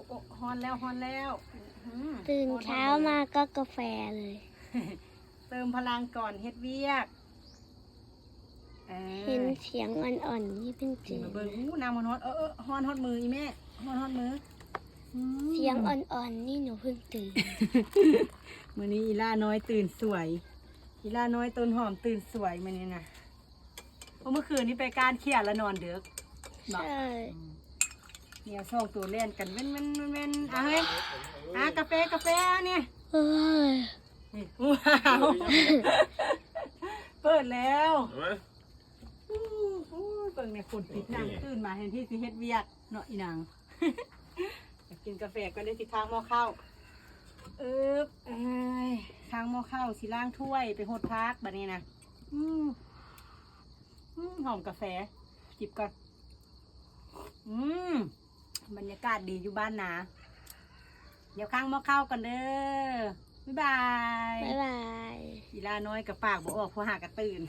ໂອ້ ຮ້ອນແລ້ວ ຮ້ອນແລ້ວ ອືມ ตื่นเช้ามาก็กาแฟเลย ເຕີມພະລັງກ່ອນເຮັດວຽກ ເອີ เห็นเสียงอ่อนๆนี่เพิ่งตื่น ມາເບິ່ງ ອູ້ ນ້ຳຮ້ອນໆ ເອີ ເອີ ຮ້ອນຮອດມືອີ່ແມ່ ຮ້ອນຮອດມື ອືມ เสียงอ่อนๆนี่หนูเพิ่งตื่น ມື້ນີ້ອີ່ຫຼ້ານ້ອຍຕື່ນສວຍ ອີ່ຫຼ້ານ້ອຍຕົ້ນຫອມຕື່ນສວຍມື້ນີ້ນະ ເພາະມື້ຄືນນີ້ໄປການເຂ້ຍລະນອນເດິກເນາະ ใช่ ອືມ ແມວສອງໂຕແລ່ນກັນແວ່ນໆໆ ອ່ະເຮີ້ຍ ອ່ະ ກາແຟ ກາແຟນີ້ โอ้ย ນີ້ ວ້າວ ເປີດແລ້ວ เห็นไหม ອືມ ໂອ້ຍ ເບິ່ງແດ່ ຝົນຕິດໜັງ ຕື່ນມາແທນທີ່ຊິເຮັດວຽກເນາະ ອີນາງ ຢາກກິນກາແຟກ່ອນເດ້ ຊິຄ້າງໝໍ້ເຂົ້າ ເອີບ ເອີຍ ຄ້າງໝໍ້ເຂົ້າ ຊິລ້າງຖ້ວຍ ໄປຫົດຜັກ ບັດນີ້ນະ ອືມ ອືມ ຫອມກາແຟ ຈິບກ່ອນ ອືມ ບັນຍາກາດດີຢູ່ບ້ານນາ ດຽວຄ້າງໝໍ້ເຂົ້າກ່ອນເດີ ບາຍບາຍ บ๊ายบาย ອີ່ຫຼ້ານ້ອຍກໍປາກບໍ່ອອກ ເພາະຫາກະຕື່ນ